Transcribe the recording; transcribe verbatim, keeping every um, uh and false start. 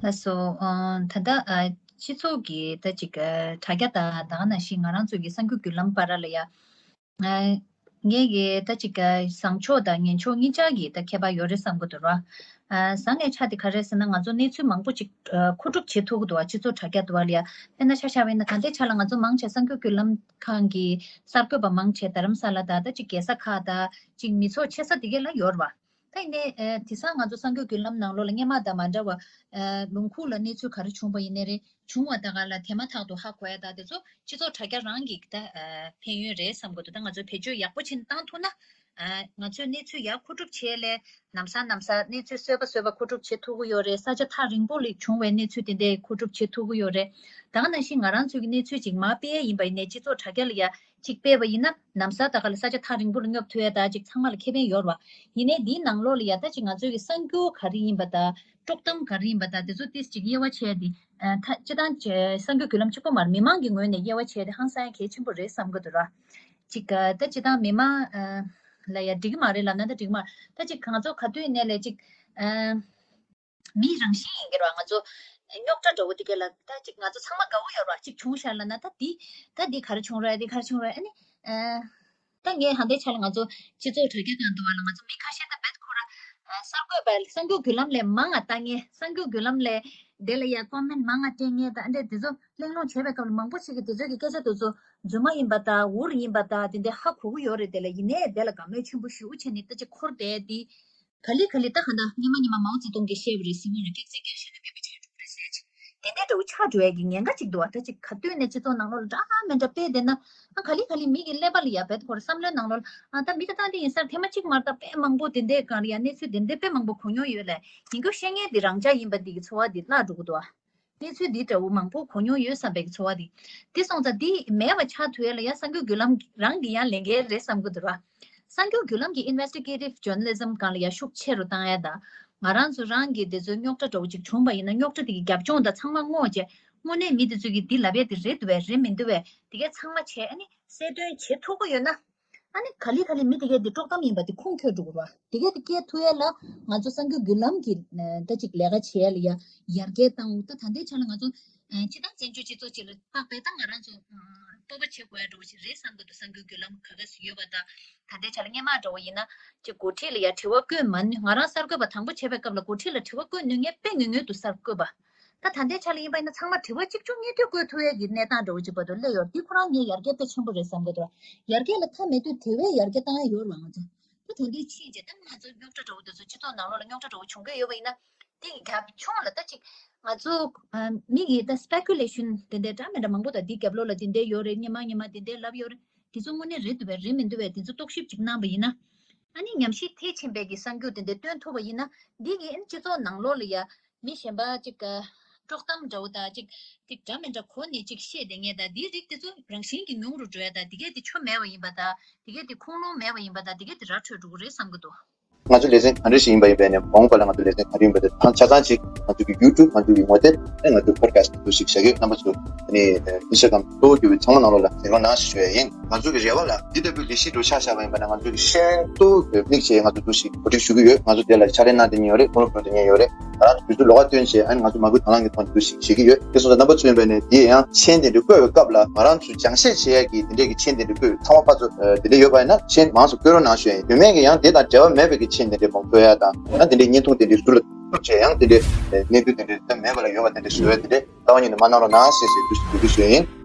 ལགས་སོ། ཨ་ད་ལྟ་ཨ་སྤྱི་ཚོགས་ཀྱི་ད་ཅིག་ཨ་དྲ་རྒྱ་དང་ད་ག་ནང་བཞིན་ང་རང་ཚོ་གི་གསར་འགྱུར་བརྒྱུད་ལམ་བར་ལ་ཡ། ཨ་ངས་ཀྱི་ད་ཅིག་ཨ་བཟང་ཕྱོགས་དང་ངན་ཕྱོགས་གཉིས་ཆ་གི་ད་ཁྱད་པར་ཡོད་རེད་བསམ་གྱི་འདུག་ར། ཨ་བཟང་ངན་ཆ་དེ་ག་རེ་ཟེར་ན། ང་ཚོ་གནས་ཚུལ་མང་པོ་ཅིག་ཨ་མཁོ་སྒྲུབ་བྱེད་ཐུབ་ཀྱི་འདུག་བ། སྤྱི་ཚོགས་དྲ་རྒྱ་དུ་བ་ལ་ཡ། དཔེར་ན་ཆ་བཞག་པ་ཡིན་ན་ད་ལྟའི་ཆ་ལ་ང་ཚོ་མང་ཆེ་གསར་འགྱུར་བརྒྱུད་ལམ་ཁང་གི་གསར་འགོད་པ་མང་ཆེ་རྡ་རམ་ས་ལ་དང་ད་ཅིག་རྒྱལ་ས་ཁག་དང་ཅིག་མི་ཚོགས་ཆེ་ས་དེ་ག་ལ་ཡོད་རེད་བ། ད་ཡིན་ནའི་ཨ་དེང་སང་ང་ཚོ་གསར་འགྱུར་བརྒྱུད་ལམ་ནང་ལོགས་ལ་སྔོན་མ་དང་མ་འདྲ་བ། ཨ་ལུང་ཁུག་ལ་གནས་ཚུལ་ག་རེ་བྱུང་བ་ཡིན་ནའི་རེད། བྱུང་བ་ད་ག་ལ་དེ་མ་ཐག་ཏུ་ཧ་གོ་ཡ། ད་དེ་ཚོ་སྤྱི་ཚོགས་དྲ་རྒྱ་རང་གི་ད་ཨ་ཕན་ཡོན་རེད་བསམ་གྱི་འདུག་ད་ང་ཚོས་བེད་སྤྱོད་ཡག་པོ་བྱས་ནས་བཏང་ཐུབ་ན། ཨ་ང་ཚོས་གནས་ཚུལ་ཡར་མཁོ་སྒྲུབ་བྱས་ལས་ལམ་སང་ལམ་སང་གནས་ཚུལ་གསོད་པ་གསོད་པ་མཁོ་སྒྲུབ་བྱེད་ཐུབ་ཀྱི་ཡོད་རེད། ས་ཆ་ཐག་རིང་པོ་ལ་བྱུང་བའི་གནས་ཚུལ་དེ་འདྲ་མཁོ་སྒྲུབ་བྱེད་ཐུབ་ཀྱི་ཡོད་རེད། ད་ག་ནང་བཞིན་ང་རང་ཚོའི་གི་གནས་ཚུལ་ཅིག་མར་སྤེལ་ཡིན་པ་ཡིན་ནའི་སྤྱི་ཚོགས་དྲ་རྒྱ་ལ་ཡ་གཅིག་སྤེལ་བ་ཡིན་ན་ལམ་སང་ད་ག་ལ་ས་ཆ་ཐག་རིང་པོ་ལ་སྙོབ་ཐུབ་ཡ་ད་ཅིག་ཚང་མ་ལ་ཁེ་ཕན་ཡོད་རེད་བ། ཡིན་ནའི་འདིའི་ནང་ལོགས་ལ་ཡ་ད་ཅིག་ང་ཚོའི་གི་གསར་འགྱུར་ག་རེ་ཡིན་པ་དང་དཀྲོག་གཏམ་ག་རེ་ཡིན་པ་དང་དེ་ཚོ་ཏིས་ཅིག་དབྱེ་བ་ཕྱེ་ཡ་དེ། ཨ་ད་སྤྱིར་བཏང་གསར་འགྱུར་བརྒྱུད་ལམ་གཅིག་པོ་མ་རེད། མི་མང་གི་ངོས་ནས་དབྱེ་བ་ཕྱེ་ཡ་དེ་ཧང་སང་ཡ་གལ་ཆེན་པོ་རེད་བསམ་གྱི་འདུག་ར། ཅིག་ཨ་ད་སྤྱིར་བཏང་མི་མང་ཨ་ལ་ཡ་འགྲིག་གི་མ་རེད་ལབ་ན་ད་འགྲིག་གི་མ་རེད། ད་ཅིག་ང་ཚོ་ག་དུས་ནས་ལས་ཅིག་ཨ་མིའི་རང་བཞིན་ཡིན་གྱི་རེད་བ། ང་ཚོ་རྙོག་དྲ་འདྲ་བོ་དེ་ག་ལ་ད་ཅིག་ང་ཚོ་ཚང་མ་དགའ་བོ་ཡོད་རེད་བ། ཅིག་བྱུང་ཤག་ལབ་ན་ད་འདི་ད་འདི་ག་རེ་བྱུང་རེད། འདི་ག་རེ་བྱུང་རེད། ཨ་ནི་ཨ་ད་ངས་ཧ་འདའི་ཆ་ལ་ང་ཚོ་སྤྱི་ཚོགས་དྲ་རྒྱ་སྒང་དུ་བ་ལ་ང་ཚོ་མི་ཁ་ཤས་ད་རྦད་ཁོ་ར་ཨ་གསར་འགོད་པ་གསར་འགྱུར་བརྒྱུད་ལམ་ལས་མང་ང་ལྟ་མཁན། གསར་འགྱུར་བརྒྱུད་ལམ་ལས་དེ་ལ་ཡ་ཀོ་མེན་མང་ང་སྤྲད་མཁན་ད་ཨ་འདྲས་དེ་ཚོ་གླེང་སློང་བྱས་པའི་སྐབས་ལ་མང་པོ་ཞིག་གིས་དེ་ཚོ་གི་སྐད་ཆ་དེ་ཚོ་རྫུན་མ་ཡིན་པ་དང་འུར་ཡིན་པ་དང་དེ་འདྲས་ཧ་གོ་གི་ཡོད་རེད། དེ་ལ་ཡིན་ནའི་དེ་ལ་དགའ་མོས་ཆེན་པོ་ཞེ་པོ་བྱས་ནས་ད་ཅིག་འཁོར་བསྡད་དེ། ག་ལེ་ག་ལེ་ད་ག་ད་སྔོན་མ་སྔོན་མ་མའོ་ཙེ་ཏུང་གིས་བཤད་པ་རེད། སྲིད་དབང་ལ་སྐྱག་རྫུན་རྒྱག་ཤེས་ན་མེད་པ་བྱས་འགྲོ་གི་རེད་ཟེར་ཅིག་དེ་འདྲའི་འདྲ་བོ་ཆགས་འགྲོ་ཡ་གི་ཉེན་ཁ་ཅིག་འདུག་བ། ད་ཅིག་ག་དུས་ནས་སྤྱི་ཚོགས་ནང་ལོགས་ལ་འདྲ་མི་འདྲ་སྤེལ་བསྡད་ན། ཨ་ག་ལེ་ག་ལེ་མི་གི་ཀླད་པ་ལ་ཡ་བེད་ཁོ་ར་བསམ་བློའི་ནང་ལོགས་ལ་ཨ་ད་མི་ད་ད་འདི་ཡིན་སར་ཐེངས་མ་གཅིག་མ་རེད་ད་དཔེ་མང་པོ་དེ་འདྲའི་སྒང་ལ་ཡ་གནས་ཚུལ་དེ་འདྲའི་དཔེ་མང་པོ་གོ་མྱོང་ཡོད་ལས། ཡིན་རྒྱུ་བཤད་མཁན་འདི་རང་ཅག་ཡིན་པ་འདི་གི་ཚོར་བ་འདི་བརླག་འགྲོ་གི་འདུག་བ། གནས་ཚུལ་འདི་འདྲ་བོ་མང་པོ་གོ་མྱོང་ཡོད་བསམ་པའི་ཚོར་བ་འདི། འདི་སོང་ཙང་འདི་མེད་པ་ཆགས་ཐུབ་ཡ་ལ་ཡ་གསར་འགྱུར་བརྒྱུད་ལམ་རང་གི་ཡང་ལས་འགན་རེད་བསམ་གི་འདུག་ར། གསར་འགྱུར་བརྒྱུད་ལམ་གྱི་investigative journalism་སྒང་ལ་ཡ་ཤུགས་ཆེ་རུ་བཏང་ཡ་དང་། ང་རང་ཚོ་རང་གི་འདི་ཚོའི་རྙོག་དྲ་འདྲ་བོ་ཅིག་བྱུང་བ་ཡིན་ན་རྙོག་དྲ་དེ་གི་རྒྱབ་ལྗོངས་དང་ཚང་མ་སྔོག་བྱས། དངོས་གནས་མི་དེ་ཚོ་གིས་འདི་ལབ་ཡ་དེ་རེད་འདུག་བས་རེད་མི་འདུག་བས་དེ་གས་ཚང་མ་བྱས་ཨ་ནི་གསལ་སྟོན་བྱེད་ཐུབ་ཀྱི་ཡོད་ན། ཨ་ནི་ག་ལེ་ག་ལེ་མི་དེ་གས་དེ་དཀྲོག་གཏམ་ཡིན་པ་དེ་ཁུངས་འཁྱོལ་འགྲོ་གི་རེད་བ། དེ་གས་དེ་སྐྱེལ་ཐུབ་ཡ་ལ་ང་ཚོ་གསར་འགྱུར་བརྒྱུད་ལམ་གྱི་ཨ་ད་ཅིག་ལས་ཀ་བྱེད་ཡ་ལ་ཡ་ཡར་རྒྱས་བཏང་འོ། ད་ད་ལྟའི་ཆ་ལ་ང་ཚོ་ཨ་སྤྱིར་བཏང་བཙན་བྱོལ་སྤྱི་ཚོགས་ཅིག་ལ་དཔག་པའི་ད་ང་རང་ཚོ་ཨ་སྤོབས་པ་བྱེད་དགོས་ཡ་འདྲ་བོ་ཞིག་རེད་བསམ་གི་འདུག་གསར་འགྱུར་བརྒྱུད་ལམ་ག་ག་སུ་ཡོད་པ་ད། ད་ལྟའི་ཆ་ལ་སྔོན་མ་འདྲ་བོ་ཡིན་ན་ཅིག་འགོ་ཁྲིད་ལ་ཡ་དྲི་བ་བཀོད་མ་ནུས། ང་རང་གསར་འགོད་པ་དང་པོ་བྱེད་པའི་སྐབས་ལ་འགོ་ཁྲིད་ལ་དྲི་བ་བཀོད་ནུས་མཁན་དཔེ་ཉུང་ཉུང་འདུག་གསར་འགོད་པ། ད་ད་ལྟའི་ཆ་ལ་ཡིན་པ་ཡིན་ན་ཚང་མ་དྲི་བ་གཅིག་མཆོག་གཉིས་མཐུད་བཀོད་ཐུབ་ཡས་ཀྱི་གནས་སྟངས་འདྲ་བོ་ཅིག་བར་དུ་སླེབས་ཡོད། འདི་ཁོ་རང་ངས་ཡར་རྒྱས་དཔེ་ཆེན་པོ་རེད་བསམ་གྱི་འདུག་ཡར་རྒྱས་ལ་མཐའ་མེད་དུས་དེ་བས་ཡར་རྒྱས་བཏང་ཡ་ཡོད་རེད་བ། ང་ཚོ་ད་ད་ལྟའི་ཕྱིན་རྗེས་ད་ང་ཚོ་རྙོག་དྲ་འདྲ་བོ་དེ་ཚོ་སྤྱི་ཚོགས་ནང་ལོགས་ལ་རྙོག་དྲ་འདྲ་བོ་བྱུང་གི་ཡོད་པ་ཡིན་ན། དེ་གི་རྒྱབ་ལྗོངས་ལ་ད་ཅིག་ང་ཚོ་ཨ་མི་གི་ད་speculation་དེ་འདྲའི་འདྲ་མི་འདྲ་མང་པོ་ད་འདི་རྒྱབ་ལོགས་ལ་དེ་འདྲའི་ཡོད་རེད། སྔོན་མ་སྔོན་མ་དེ་འདྲའི་ལབ་ཡོད་རེད། དེ་ཚོ་དངོས་གནས་རེད་འདུག་བས་རེད་མི་འདུག་བས་དེ་ཚོ་རྟོག་ཞིབ་ཅིག་གནང་པ་ཡིན་ན། ཨ་ནི་ཉམས་ཞིབ་མཐིལ་ཕྱིན་པའི་གི་གསར་འགྱུར་དེ་འདྲ་བཏོན་ཐུབ་པ་ཡིན་ན། འདི་གི་ཨ་ནི་སྤྱི་ཚོགས་ནང་ལོགས་ལ་ཡ་མི་གཞན་པ་ཅིག་ག་དཀྲོག་གཏམ་འདྲ་བོ་དང་ཅིག་ཅིག་འདྲ་མི་འདྲ་གོ་ནས་ཅིག་བཤད་བསྡད་མཁན་དང་འདིའི་རིགས་དེ་ཚོ་རང་བཞིན་གྱིས་ཉུང་རུ་འགྲོ་ཡ་དང་། འདི་གས་དེ་ཆོ་མེད་པ་ཡིན་པ་དང་། འདི་གས་དེ་ཁུངས་ལུང་མེད་པ་ཡིན་པ་དང་། འདི་གས་དེ་ར་འཕྲོད་འགྲོ་གི་རེད་བསམ་གྱི་འདུག་ང་ཚོ་ལེ་ཚན་ག་འདྲ་ཞིག་ཡིན་པ་ཡིན་པས་ནས་མ་འོངས་པ་ལ་ང་ཚོ་ལེ་ཚན་ག་རེ་ཡིན་པ་དེ་ཐང་ཆ་ཚང་ཅིག་ང་ཚོ་གི་YouTube ང་ཚོ་གི་ངོ་དེབ་ཨེ་ང་ཚོ་podcast་འདུག་ཞིག་བྱ་གི་རྣམ་པ་ཚོ་ནི་Instagram་གཙོ་བོ་གྱུར་པའི་ཚང་མ་ནང་ལོགས་ལ་ཟེར་བ་ནང་ཞིག་ཞུ་ཡ་ཡིན། ང་ཚོ་གི་རེ་བ་ལ་འདི་ལྟ་བུའི་ལས་གཞི་འགྲོ་ཆ་བཞག་པ་ཡིན་པ་ན་ང་ཚོ་གི་ཤེས་ཡོན་གཙོ་བོ་དམིགས་བྱས་ང་ཚོ་འདུག་ཞིག་གོ་སྒྲིག་ཞུ་གི་ཡོད། ང་ཚོ་དེ་ལ་ཕྱག་ལས་གནང་བསྡད་མཁན་ཡོད་རེད། ཁོང་ལ་ཕུལ་བསྡད་མཁན་ཡོད་རེད། ང་རང་ཚོ་དུས་ཚོད་ལོགས་ཀ་བཏོན་བྱས་ཨ་ནི་ང་ཚོ་མ་བསྐུལ་དང་བླངས་ཀྱི་ཐོག་ནས་འདུག་ཞིག་བྱེད་ཀྱི་ཡོད། དེ་སོང་ཙང་རྣམ་པ་ཚོ་ཡིན་པ་ནས་འདི་ཡང་མཆན་དེ་འདྲ་བཀོད་པའི་སྐབས་ལ་ང་རང་ཚོ་སྦྱང་བཤད་བྱེད་ཡ་གི་དེ་འདྲས་ཀྱི་མཆན་དེ་འདྲ་བཀོད་ཚང་མ་ཕར་ཚུར་དེ་འདྲས་ཡོད་པ་ཡིན་ན་མཆན་མང་ཙམ་བཀོད་རོགས་གནང་ཞུ་ཡ་ཡིན། དེ་མིན་གྱི་ཡང་དེ་དང་འབྲེལ་བ་མེད་པའི་གི་མཆན་དེ་འདྲས་མང་བཀོད་ཡ་དང་ཡང་དེ་འདྲས་བརྙན་ཐུང་དེ་འདྲས་ཟུར་ལ་བཙུགས་བྱས་ཡང་དེ་འདྲས་གནས་ཚུལ་དེ་འདྲས་ད་མེད་པ་ལ་ཡོད་པ་དེ་འདྲས་བཟོ་ཡ་དེ་འདྲས་རྩ་བ་ཉིད་ནས་མ་གནང་རོགས་གནང་ཟེར་ཟེར་འདུག་ཞུ་ཡ་ཡིན།